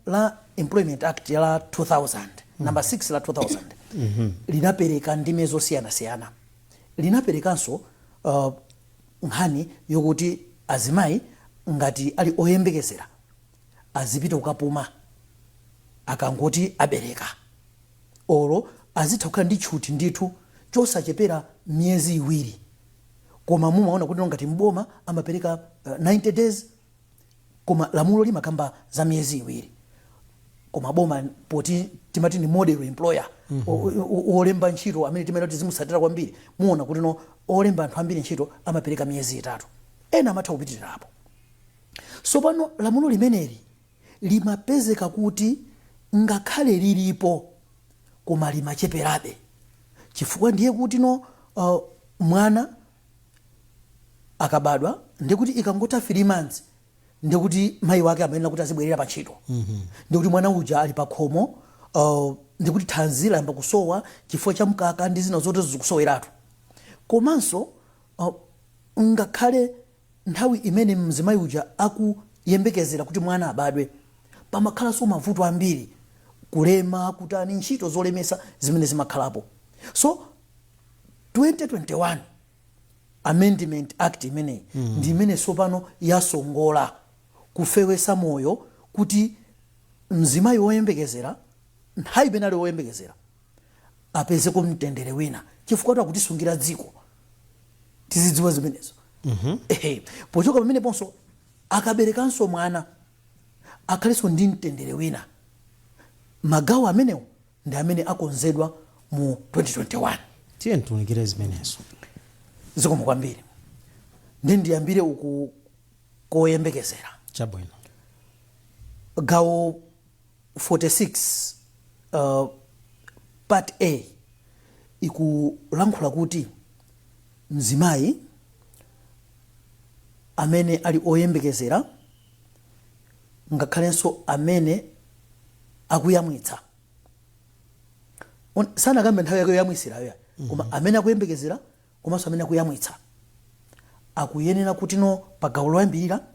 la Employment Act la 2000, number 6 la 2000, linapereka ndime zosiyanasiyana. Linaperekanso nkhani yokuti azimayi ngati ali oyembekezera azipita kukapuma akangoti abereka, olo azitha kukhala ndi tchuti ndithu chosachepera miyezi 2. Koma mumaona kuti ngati mboma amapereka 90 days, koma lamulo limakamba za miyezi 2. Koma boma poti timati ni model employer, olemba ntchito amene timaena kuti zimusatira kwambiri, muona kuti no, olemba anthu ambiri ntchito amapereka miyezi 3, ena amatha kupitirirapo. So pano lamulo limeneli limapezeka kuti ngakhale lilipo, koma limacheperabe, chifukwa ndiye kuti no, mwana akabadwa, ndiye kuti ikangotha 3 months, ndiye kuti mayi wake amayenera kuti azibwerera pa ntchito. Ndiye kuti mwana uja ali pa khomo, ndiye kuti thanzi layamba kusowa chifukwa cha mkaka ndi zina zote zikusoweratu. Komanso ngakhale nthawi imene mzimayi uja akuyembekezera kuti mwana abadwe, pamakhalanso mavuto ambiri, kulema, kutani, ntchito zolemesa zimene zimakhalapo. So 2021 Amendment Act imeneyi ndi imene sopano yasongola kufewesa moyo, kuti mzimayi woyembekezera, nthawi imene ali woyembekezera, apezeko mtendere wina, chifukwa akutisungira dziko, tizidziwa zimenezo. Ehe, pochoka pameneponso, akaberekanso mwana akhalenso ndi mtendere wina. Magawo amenewo ndi amene akonzedwa mu 2021. Tiye tiunikire zimenezo. Zikomo kwambiri. Ndiyambire uku koyembekezera. Chabwino. Gawo 46 part A ikulankhula kuti mzimayi amene ali oyembekezera, ngakhalenso amene akuyamwitsa, sanakambe nthawi yake yoyamwisirayo ya, koma amene akuyembekezera komanso amene akuyamwitsa akuyenera kuti no, pa gawo loyambirira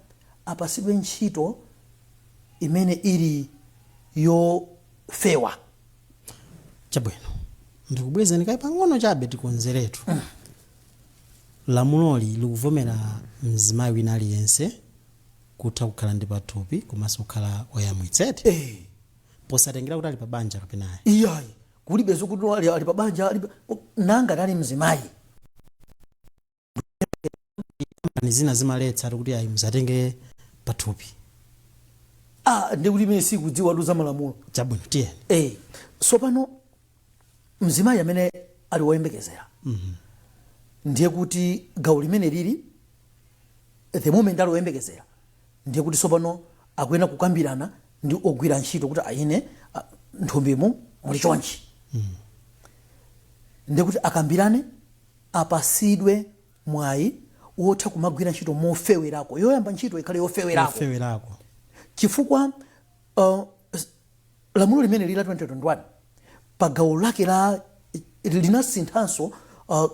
apasidwe ntchito imene ili yofewa. Chabwino, ndikubwezeni kayi pang'ono chabe tikonzeretu. Lamuloli likuvomera mzimayi wina aliyense kutha kukhala ndi pathupi komanso kukhala oyamwitsa, eti? Eh. Posatengera kuti ali pa banja kapena ayi? Iyayi, kulibe zokuti no ali pa banja, ali nanga ali mzimayi. Kampani zina zimaletsa kuti ayi, musatenge pathupi. Ah, ndikuti imene sikudziwa za malamulo. Chabwino, tiyeni. Eh, so pano mzimayi amene ali woyembekezera, ndiye kuti gawo limene lili, the moment ali woyembekezera, ndiye kuti sopano akuyenera kukambirana ndi ogwira ntchito kuti aine nthumbimu muli chonchi. Ndiye kuti akambirane, apasidwe mwayi wotha kumagwira ntchito mofewerako, yoyamba ntchito ikhale yofewerako. Yofewerako. Chifukwa lamulo limene lila 2021 pa gawo lake la linasinthanso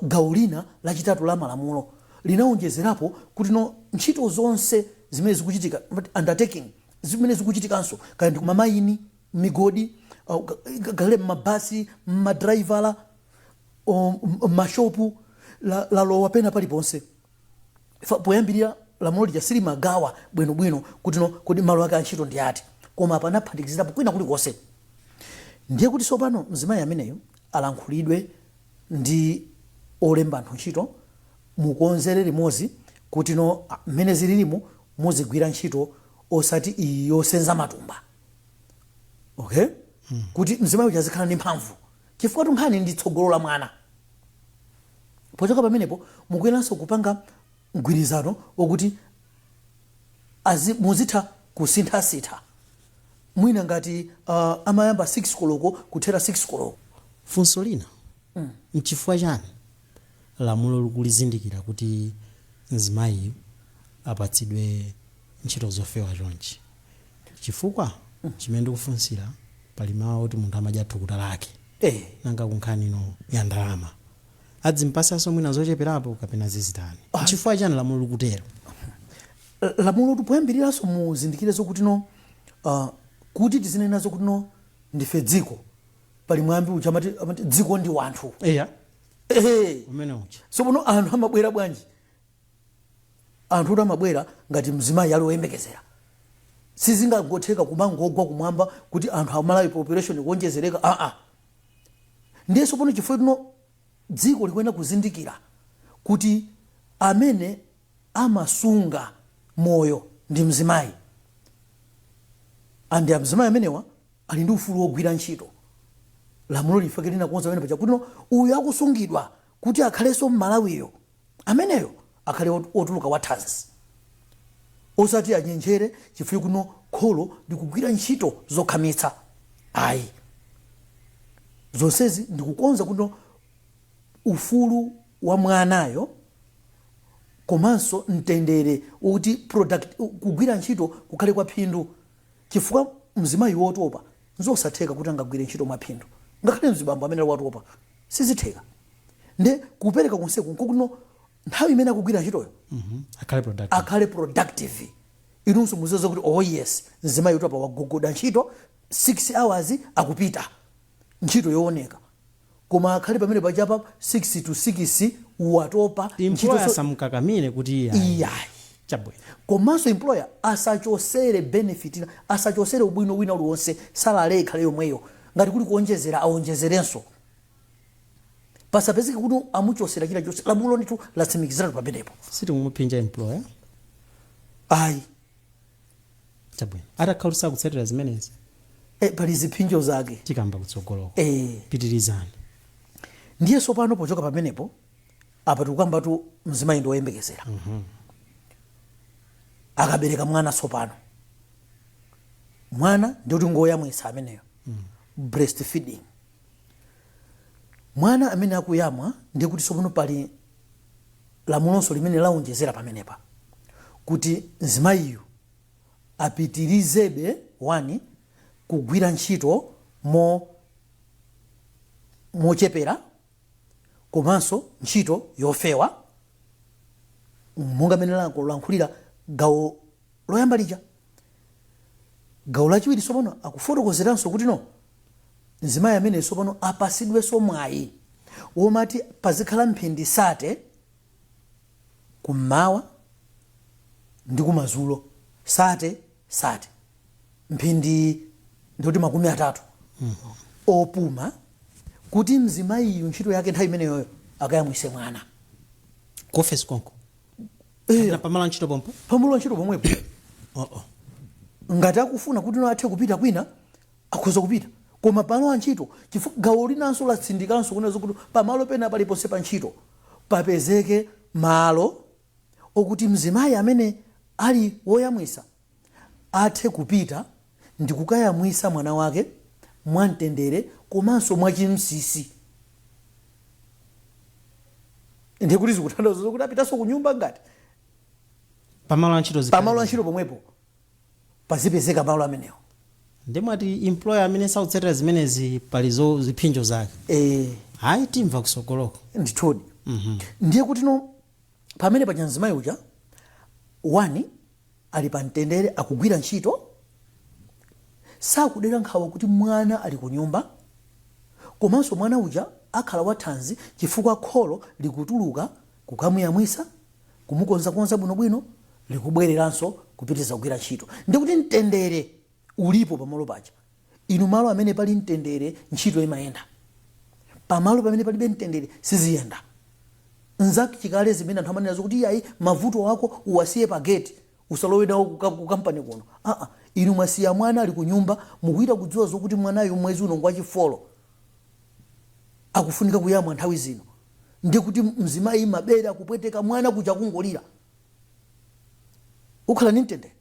gawo lina lachitatu la malamulo, linawonjezerapo kuti no, ntchito zonse zimene zikuchitika, undertaking zimene zikuchitikanso kaya ndi kumamayini, migodi, kale mmabasi, mmadraivala, mashopu, lalowa pena paliponse. Poyambirira lamulo lija silimagawa bwinobwino kuti no, kuti malo ake antchito ndi ati, koma panaphatikizirapo kwina kulikonse. Ndiye kuti sopano mzimayi ameneyo alankhulidwe ndi olemba anthu ntchito, mukonzere limodzi kuti no, mmene zililimu muzigwira ntchito osati iyi yosenza matumba, okay? Kuti mzimayi uja azikhala ndi mphamvu, chifukwa tunkhani ndi tsogolo la mwana. Pochoka pamenepo, mukuyeranso kupanga mgwirizano wokuti muzitha kusinthasintha, mwina ngati amayamba 6 koloko kuthera 6 koloko. Funso lina, nchifukwa chani lamulo likulizindikira kuti mzimayi apatsidwe ntchito zofewa chonchi? Chifukwa chimene ndikufunsira, pali mawu oti munthu amadya thukuta lake. Nanga kunkhani ino ya ndalama, adzimpasanso mwina zocheperapo kapena zizitani? Nchifukwa chani lamulo likutero? Lamulo poyambiriranso muzindikire zokuti no, Kuti tizinenazo kuti no, ndife dziko, pali mwambi uja amati dziko ndi wanthu. Eya. Ehe. Umene uja. Sopono anthu amabwera bwanji? Anthu kuti amabwera ngati mzimayi ali woyembekezera, sizingangotheka kumangogwa kumwamba kuti anthu amalawi population kuonjezereka, aa. Ndiye sopono chifukwa tino dziko likuyenera kuzindikira kuti amene amasunga moyo ndi mzimayi, andi amzimayi amenewa ali ndi ufulu wogwira ntchito. Lamulo lifake linakonza pamene paja kuti no, uyu akusungidwa kuti akhalenso mmalawiyo, ameneyo akhale otuluka wathanzi, osati anyenchere chifukwa kuno kholo likugwira ntchito zokhamitsa, ayi. Zonsezi ndikukonza kuno ufulu wa mwanayo komanso mtendere wokuti product kugwira ntchito kukhale kwa phindu, chifukwa mzimayi wotopa nzosatheka kuti angagwire ntchito mwa phindu. Ngakhale mzibambo amene ali watopa sizitheka. Nde kupereka konseku nkokuno nthawi imene akugwira ntchitoyo Akhale productive. Akhale productive. Inunso muziza kuti, "Oh yes, mzimayi wotopa wagogoda ntchito 6 hours, akupita ntchito yooneka." Koma akhale pamene pachapa 6 to 6 watopa employer ntchito asamukakamire kuti iyayi. Iyayi. Chabwino. Komanso employer asachosere benefit ina, asachosere ubwino wina uliwonse. Salary ikhale yomweyo. Ngati kuli kuonjezera, aonjezerenso. Pasapezeke kuti amuchosera china chonse. Lamulo ndithu latsimikiziratu pamenepo. Sitikumuphinja employer? Ayi. Chabwino, atakhala sakutsatira zimenezi? Pali ziphinjo zake. Tikamba kutsogoloko. E. Pitirizani. Ndiye sopano pochoka pamenepo, apa tikukambatu mzimayi ndi woyembekezera, akabereka mwana, sopano mwana ndikuti ngoyamwitsa ameneyo, breastfeeding. Mwana amene akuyamwa, ndiye kuti sopano pali lamulonso limene laonjezera pamenepa kuti mzimayiyu apitirizebe wani kugwira ntchito mochepera komanso ntchito yofewa, monga mene lankhulira gawo loyamba lija. Gawo lachiwiri sopano akufotokozeranso kuti no, mzimayi amene sopano apasidwenso mwayi womati pazikhala mphindi 30 kummawa ndi kumadzulo, 30 30, mphindi ndikuti 30 opuma, kuti mzimayiyu ntchito yake nthawi imeneyoyo akayamwise mwana. Ku ofesi konko? Eh. Pamalo ntchito pompo? Pamalo ntchito pomwepo. Oh, oh. Ngati akufuna kuti no athe kupita kwina, akhoza kupita, koma pamalo a ntchito, chifukwa gawo linanso latsindikanso kunena kuti pamalo pena paliponse pa ntchito papezeke malo okuti mzimayi amene ali woyamwisa athe kupita ndi kukayamwisa mwana wake mwamtendere komanso mwachimsisi. Ndiye kuti zikutanthauza kuti apitanso ku nyumba ngati pamalo a ntchito pamalo a ntchito pomwepo pazipezeka malo amenewo. Ndimati employer amene sakutsatira zimenezi pali ziphinjo zake. E. Hayi, timva kusogoloko. Ndithudi. Ndiye kuti no, pamene paja mzimayi uja wani ali pa mtendere, akugwira ntchito, sakudera nkhawa kuti mwana ali ku nyumba, komanso mwana uja akhala wathanzi chifukwa kholo likutuluka kukamuyamwisa, kumukonzakonza bwinobwino, likubwereranso kupitiriza kugwira ntchito. Ndikuti mtendere ulipo pamalo paja. Inu, malo amene pali mtendere ntchito imayenda. Pamalo pamene palibe mtendere siziyenda. Nzachikale zimene anthu amanena zokuti iyayi, mavuto ako uwasiye pa gate, usalowe nawo ku kampani kuno. Aa, inu mwasiya mwana ali ku nyumba, mukuita kudziwa zokuti mwanayu mwezi uno ngwachifolo, akufunika kuyamwa nthawi zino. Ndikuti mzimayi mabere akupweteka, mwana kuja kungolira, ukhala ndi mtendere?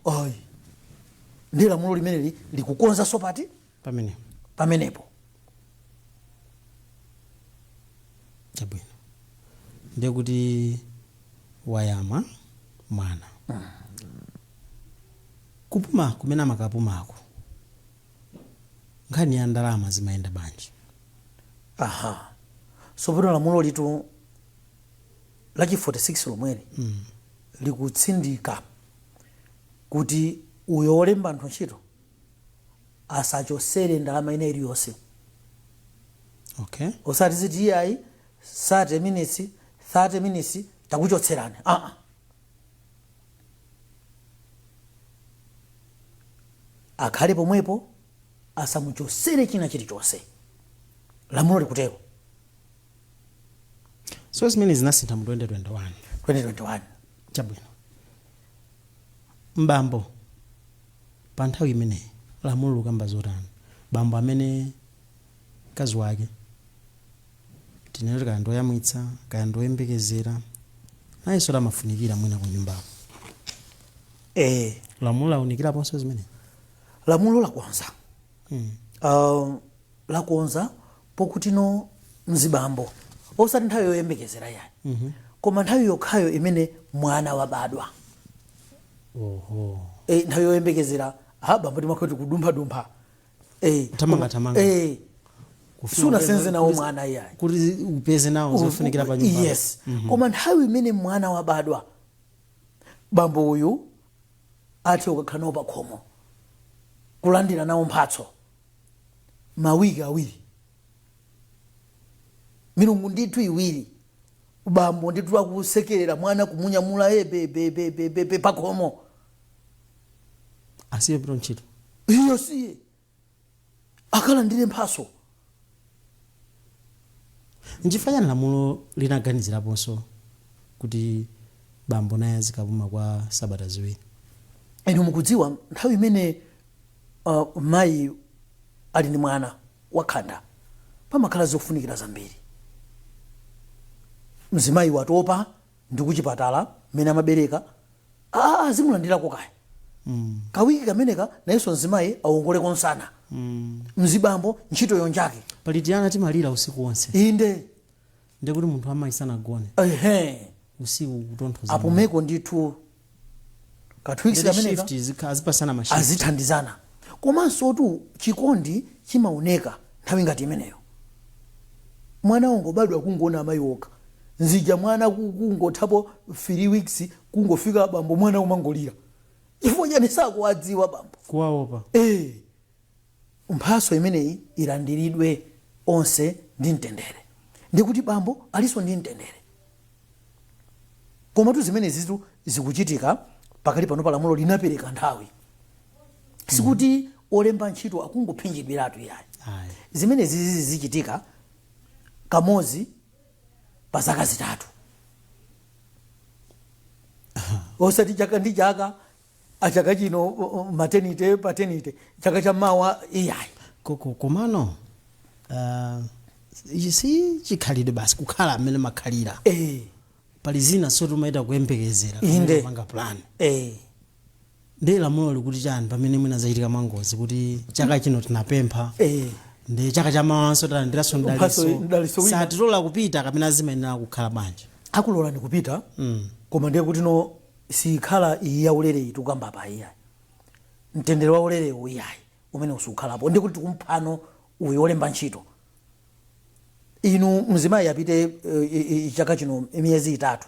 Ayi. Ndi lamulo limeneli likukonzanso pati? Pamene Pamenepo. Chabwino, ndiye kuti wayamwa mwana, kupuma kumene amakapumako, nkhani ya ndalama zimayenda bwanji? Aha, sopano lamulo litu lachi 46 lomweli likutsindika kuti uyo wolemba anthu ntchito Asachosere ndalama ina iliyonse. Okay. Osati ziti iyayi, 30 minutes, 30 minutes takuchotserani, aa. Akhale pomwepo, asamuchosere china chilichonse, lamulo likutero. So zimene zinasintha mu 2021? 2021. Chabwino. Mbambo pa nthawi imeneyi lamulo likamba zotani? Bambo amene mkazi wake, tinene kaya ndoyamwitsa kaya ndoyembekezera, nayenso amafunikira mwina ku nyumbako, lamulo launikiraponso zimene? Lamulo lakonza. Lakonza pokuti no, mzibambo, osati nthawi yoyembekezera yayi, koma nthawi yokhayo imene mwana wabadwa. Nthawi yoyembekezera, ha, bambo timakhoti kudumphadumpha, Kuthamangathamanga. Sunasenze nawo mwana iyayi. Kuti upeze nawo zofunikira pa nyumba. Yes, koma nthawi imene mwana wabadwa, bambo uyu athe kukakhala nawo pakhomo kulandira nawo mphatso mawiki 2, milungu ndithu 2, bambo ndithu akusekerera mwana, kumunyamula ebebebebebe pakhomo. Asiye pito ntchito? Iyo siye, akalandire mphatso. Nchifukwa chani lamulo linaganiziraponso kuti bambo naye azikapuma kwa sabata 2? Inu mukudziwa, nthawi imene mayi ali ndi mwana wakhanda pamakhala zofunikira zambiri. Mzimayi watopa ndi kuchipatala mmene amabereka, azimulandirako kaya kawiki kameneka, nayenso mzimayi awongole konsana, mzibambo ntchito yonjake. Pali tiyana timalira usiku wonse. Inde. Ndekuti munthu amayi sanagone usiku, kutonthoza. Apumeko ndithu ka 2 weeks Ndeti kameneka. Shift azipasana ma shift. Azithandizana. Komanso tu chikondi chimaoneka nthawi ngati imeneyo. Mwana wongobadwa kungoona amayi okha, nzija mwana kungothapo 3 weeks, kungofika bambo, mwana umangolira. Chifukwa chani? Sakuwadziwa bambo. Kuwaopa. Mphatso imeneyi ilandiridwe onse ndi mtendere, ndikuti bambo alinso ndi mtendere. Komatu zimene zitu zikuchitika pakali pano, palamulo linapereka nthawi, sikuti olemba ntchito akungophinjidwiratu yayi. Ayi. Zimene zizi zichitika kamodzi pa zaka 3, osati chaka ndi chaka. Achaka chino maternity, paternity, chaka chamawa iyayi. Komano ichi si chikhalidwe basi kukhala amene makhalira. Pali zina so timaita kuyembekezera, kupanga plan. Ndi lamulo likuti chani pamene mwina zachitika mwangozi kuti chaka chino tinapempha, ndi chaka chamawanso talandiranso Mphatso, mdaliso, mdaliso wina. Satilola kupita kapena zimayenera kukhala bwanji? Akulolani kupita, koma ndiye kuti no, sikhala iyi yaulere iyi tikukamba pa iyayi, mtendere wa ulerewu iyayi, umene usukhalapo. Ndiye kuti tikumphano uyu wolemba ntchito. Inu, mzimayi apite chaka chino miyezi 3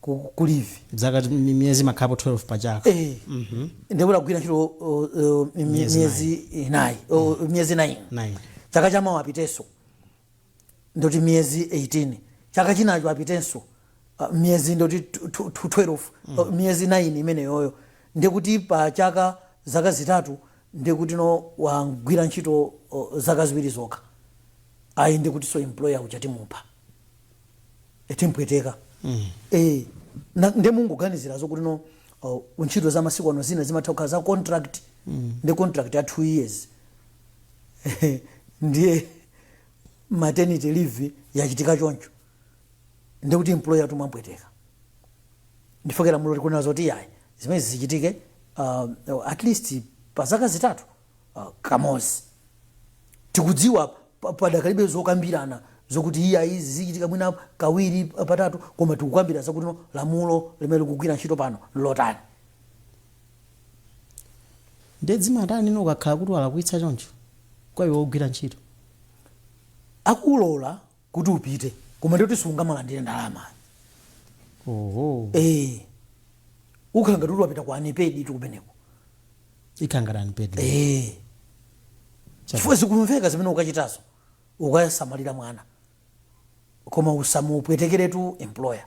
ku leave. Zaka miyezi makhalapo 12 pa chaka. Ndikuti agwira ntchito Miyezi miyezi 4, miyezi 9. 9. Chaka chamawa apitenso, ndoti miyezi 18. Chaka chinacho apitenso, miyezi ndoti 12, miyezi 9 imeneyoyo. Ndikuti pa chaka, zaka 3, ndikuti no, wagwira ntchito zaka 2 zokha. Ayi, ndikuti so employer uja timupha, timpweteka. Nde mungoganizira zokuti no, ntchito za masiku ano zina zimatha kukhala za contract, ndi contract ya 2 years, ndiye maternity leave yachitika choncho, ndikuti employer tumwampweteka. Ndifukira lamulo likunena zoti yayi, zimene zichitike at least pa zaka 3 kamodzi. Tikudziwa padakalibe zokambirana zokuti iya, izi zichitika mwina kawiri, patatu, koma tikukambira zakuti no, lamulo limene likugwira ntchito pano lotani. Ndiye zimatani no ukakhala kuti walakwitsa choncho kwa iwe wogwira ntchito? Akulola kuti upite, koma ndikuti sungamalandire ndalama. Oho. Ukhala ngati kuti wapita ku unpaid tikumeneko. Ikhala ngati unpaid. Chifukwa zikumveka zimene ukachitazo, ukasamalira mwana, koma usamupwetekeretu employer,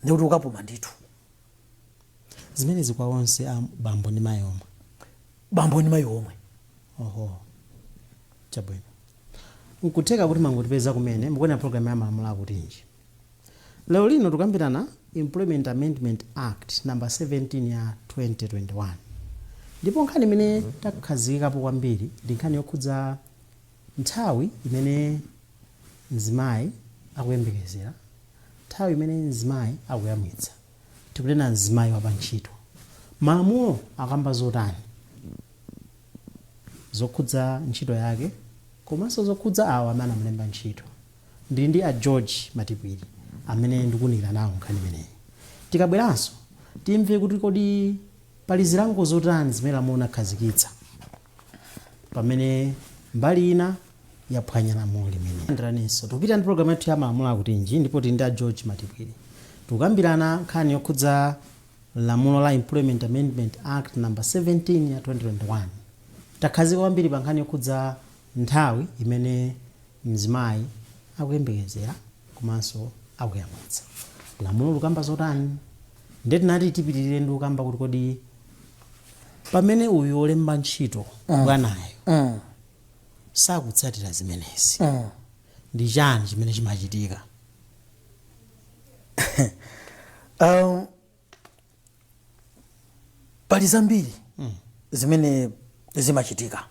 ndikuti ukapuma ndithu. Zimenezi kwa onse, a bambo ndi mayi omwe? Bambo ndi mayi omwe. Oho, chabwino. Nkutheka kuti mangotipeza kumene, mukuonera program ya Malamulo Akutinji. Lero lino tikambirana Employment Amendment Act number 17 ya 2021, ndipo nkhani imene takhazikikapo kwambiri ndi nkhani yokhudza nthawi imene mzimayi akuyembekezera, nthawi imene mzimayi akuyamwitsa. Tikunena mzimayi wapantchito, malamulo akamba zotani zokhudza ntchito yake komanso zokhudza awo amene anamulemba ntchito? Ndili ndi a George Matipwiri amene ndikuunikira nawo nkhani imeneyi. Tikabweranso timve kuti kodi pali zilango zotani zimene lamulo linakhazikitsa pamene mbali ina yaphwanya lamulo limene. Ndiraninso tikupita ndi programu yathu ya Malamulo Akutinji, ndipo tili ndi a George Matipwiri. Tikukambirana nkhani yokhudza lamulo la Employment Amendment Act number 17 ya 2021. Takhazika kwambiri pa nkhani yokhudza nthawi imene mzimayi akuyembekezera komanso akuyamwitsa, lamulo lukamba zotani. Ndiye tinati tipitirire ndi kukamba kuti kodi pamene uyu wolemba ntchito, bwanayo, sakutsatira zimenezi, ndi chani chimene chimachitika? Pali zambiri zimene zimachitika.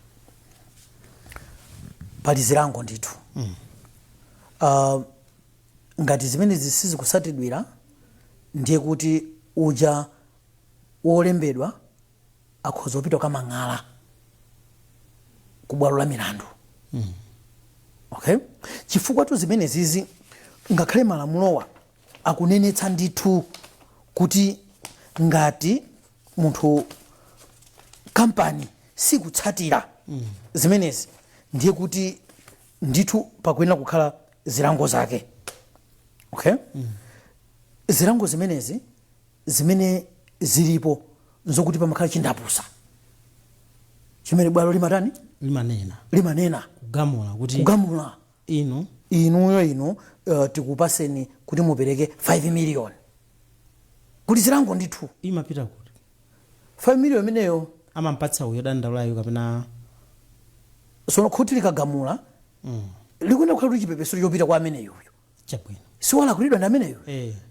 Pali zilango ndithu. Ngati zimene sizikusatidwira, ndiye kuti uja wolembedwa akhoza kupita kukamang'ala ku bwalo la milandu, okay? Chifukwa tu zimene zizi, ngakhale malamulowa akunenetsa ndithu kuti ngati munthu, kampani sikutsatira zimenezi, ndiye kuti ndithu pakuyenera kukhala zilango zake, okay? Zilango zimenezi zimene zilipo nzokuti pamakhala chindapusa chimene bwalo limatani? Limanena. Limanena. Kugamula kuti kugamula inu inuyo, inu tikupaseni kuti mupereke 5 million kuti zilango ndithu. Imapita kuti? 5 million imeneyo amampatsa uyo dandaulayo kapena? Sono khoti likagamula, likuyenera kukhala kuti chipepeso chopita kwa ameneyoyo. Siwalakwidwa ndi ameneyo.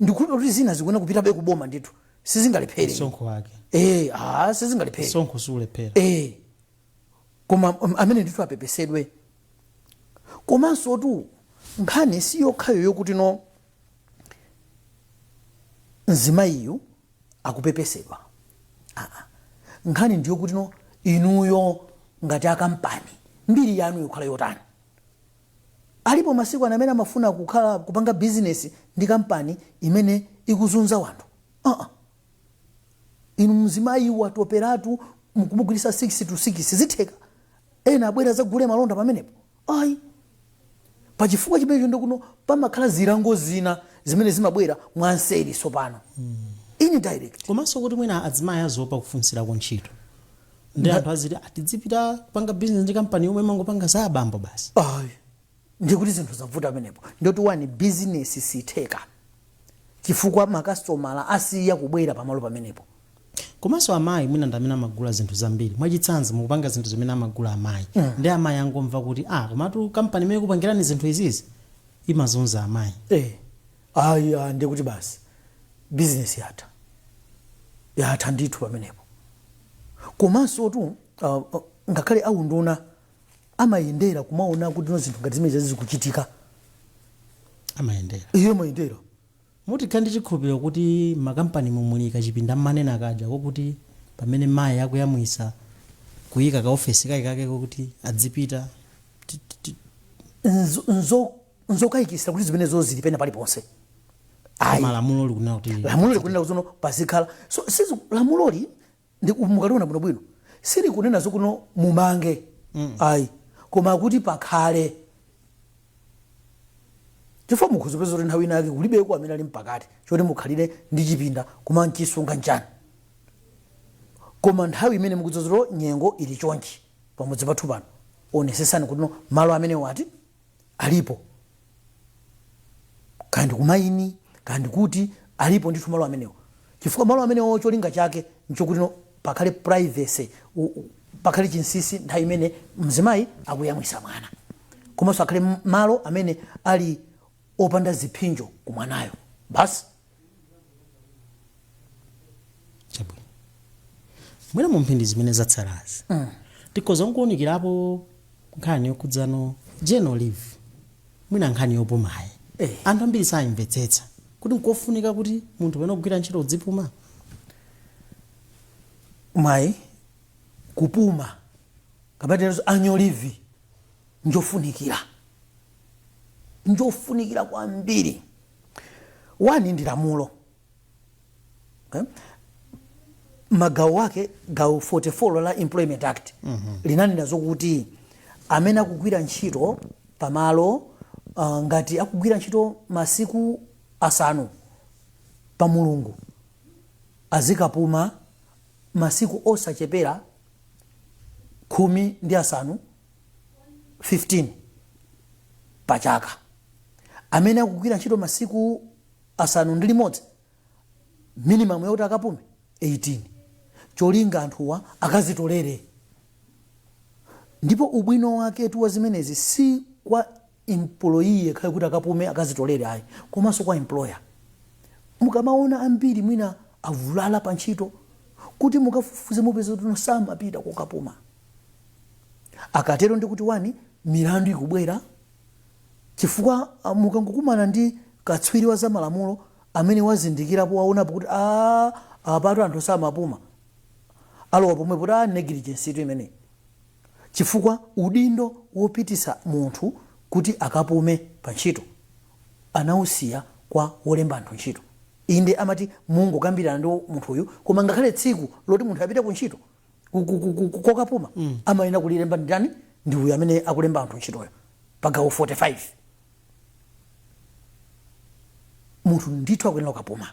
Ndikukhulupirira kuti zina zikuyenera kupitabe kuboma ndithu, sizingalephere. Msonkho wake. Eh, ah, sizingalephere. Msonkho siulephera. Eh, koma amene ndithu apepesedwe. Komanso tu nkhani si yokhayo yokuti no mzimayiyu akupepesedwa. Aa, nkhani ndiyo kuti no inuyo ngati akampani, mbiri yanu ikukhala yotani? Alipo masiku ano amene amafuna kukhala kupanga bizinesi ndi kampani imene ikuzunza wanthu? Inu, mzimayi watoperatu, mukumugwirisa 6 to 6, zitheka ena abwera zagule malonda pamenepo? Ayi. Pachifukwa chimenecho ndikuno pamakhala zilango zina zimene zimabwera mwanseri sopano, indirect. Komanso kuti mwina azimayi azopa kufunsirako ntchito, ndi anthu aziti atidzipita kupanga business ndi kampani yomwe imangopanga za abambo basi. Ayi, ndikuti zinthu zavuta pamenepo. Ndikuti one, bizinesi sitheka chifukwa makasitomala asiya kubwera pamalo pamenepo. Komanso amayi mwina ndi amene amagula zinthu zambiri. Mwachitsanzo, mukupanga zinthu zimene amagula amayi, ndi amayi angomva kuti ah, komatu kampani imene ikupangirani zinthu izizi imazunza amayi. Eh, ayi, ah, ndikuti basi bizinesi yatha, yatha ndithu pamenepo. Komanso tu ngakhale aunduna amayendera kumaona kuti no zinthu ngati zimene zikuchitika. Amayendera? Iye amayendera. Mutikhala ndi chikhulupiriro kuti makampani mumulika chipinda mmanena kaja kokuti pamene mayi akuyamwisa, kuyika kaofesi kake kake kokuti adzipita Nzokayikisa kuti zimenezo zili pena paliponse. Ayi. Malamulo likunena kuti Lamulo likunena kuti pazikhala so sizi. Lamuloli ndi mukaliona bwinobwino silikunena zokuno mumange, ayi, koma akuti pakhale, chifukwa mukhuzipeza kuti nthawi inake kulibeko amene ali mpakati choti mukhalire ndi chipinda koma nchisunga nchani. Koma nthawi imene mukudzozero nyengo ili chonchi pamudzi pathu pano. Onesesani kuti no, malo amene wati alipo, kandi kumaini, kandi kuti alipo ndithu malo amenewo, chifukwa malo amenewo cholinga chake nchokuti no, pakhale privacy, pakhale chinsinsi nthawi imene mzimayi akuyamwisa mwana, komanso akhale malo amene ali opanda ziphinjo ku mwanayo basi. Chabwino, mwina mu mphindi zimene zatsalazi tikhoza nkuwunikirapo nkhani yokhudzano general leave, mwina nkhani yopumayi. Anthu ambiri sayimvetsetsa kuti nkofunika kuti munthu pamene kugwira ntchito udzipuma. Mwayi, kupuma kapena annual leave njofunikira, njofunikira kwambiri. One, ndi lamulo, okay? Magawo ake, gawo 44 la Employment Act linanena zokuti amene akugwira ntchito pamalo, ngati akugwira ntchito masiku 5 pa mulungu, azikapuma masiku osachepera 15, 15 pa chaka. Amene akugwira ntchito masiku 6, minimum yakuti akapume 18, cholinga anthuwa akazitolere. Ndipo ubwino waketu wa zimenezi si kwa employee yekhayo kuti akapume akazitolere, ayi, komanso kwa employer. Mukamaona ambiri mwina avulala pa ntchito, kuti mukafufuze mupeza kuti samapita kokapuma. Akatero ndi kuti one, milandu ikubwera, chifukwa mukangokumana ndi katswiri wa zamalamulo amene wazindikirapo, waonapo kuti a apatu anthu samapuma, alowa pomwe kuti a negligence itu imeneyi, chifukwa udindo wopitisa munthu kuti akapume pa ntchito anawusiya kwa wolemba anthu ntchito. Inde, amati mungokambirana ndi munthuyu, koma ngakhale tsiku loti munthu apite ku ntchito kokapuma amayenera kulilemba ndani? Ndi uyu amene akulemba anthu ntchitoyo. Pagawo 45, munthu ndithu akuyenera kukapuma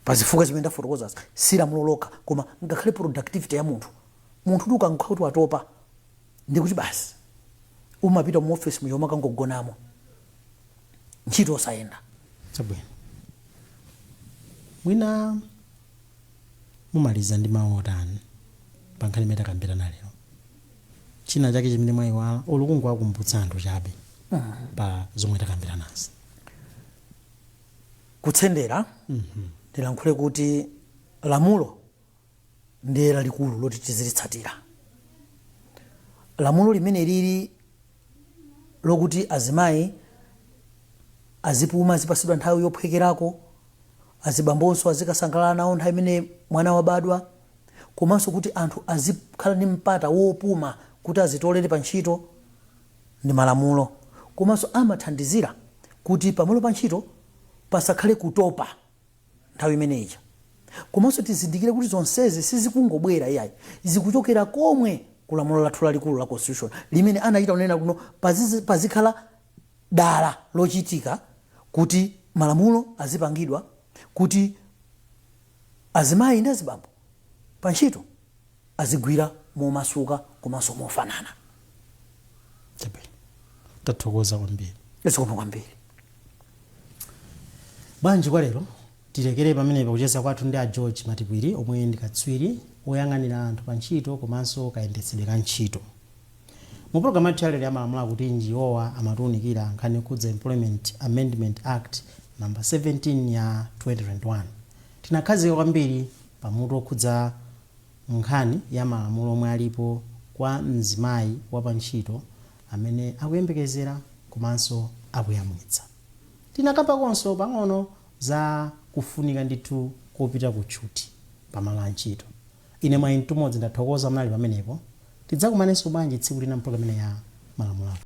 pazifukwa zimene ndafotokozazi. Si lamulo lokha, koma ngakhale productivity ya munthu. Munthu kuti ukangokhala kuti watopa, ndikuti basi, umapita mu office muja umakangogonamo, ntchito osayenda. Chabwino, mwina mumaliza ndi mawu otani pa nkhani imene takambirana lero? China chake chimene mwayiwala, olo kungowakumbutsa anthu chabe pa zomwe takambiranazi? Kutsendera, ndilankhule kuti lamulo ndiye lalikulu loti tizilitsatira. Lamulo limene lili lokuti azimayi azipuma, azipasidwa nthawi yophwekerako, azibambonso azikasangalala nawo nthawi imene mwana wabadwa, komanso kuti anthu azikhala ndi mpata wopuma kuti azitolere pa ntchito, ndi malamulo. Komanso amathandizira kuti pamalo pa ntchito pasakhale kutopa nthawi imene ija. Komanso tizindikire kuti zonsezi sizikungobwera iyayi, zikuchokera komwe ku lamulo lathu lalikulu la Constitution, limene anachita kunena kuno pazikhala dala lochitika kuti malamulo azipangidwa kuti azimayi ndi azibambo pa ntchito azigwira momasuka komanso mofanana. Chabwino, tathokoza kwambiri. Zikomo kwambiri. Bwanji kwa lero tilekere pamenepa kucheza kwathu ndi a George Matipwiri, omwe ndi katswiri woyang'anira anthu pa ntchito komanso kayendetsedwe ka ntchito. Mu pologalamu yathu yalero ya Malamulo Akutinji, iwowa amatiwunikira nkhani yokhudza Employment Amendment Act Number 17 ya 2021. Tinakhazika kwambiri pamutu okhudza nkhani ya malamulo omwe alipo kwa mzimayi wa pa ntchito amene akuyembekezera komanso akuyamwitsa. Tinakambakonso pang'ono za kufunika ndithu kopita ku tchuthi pamalo a ntchito. Ine Mwayi Mtumodzi ndathokoza munali pamenepo. Tidzakumanenso bwanji tsiku lina mpulogalamu ya Malamulo.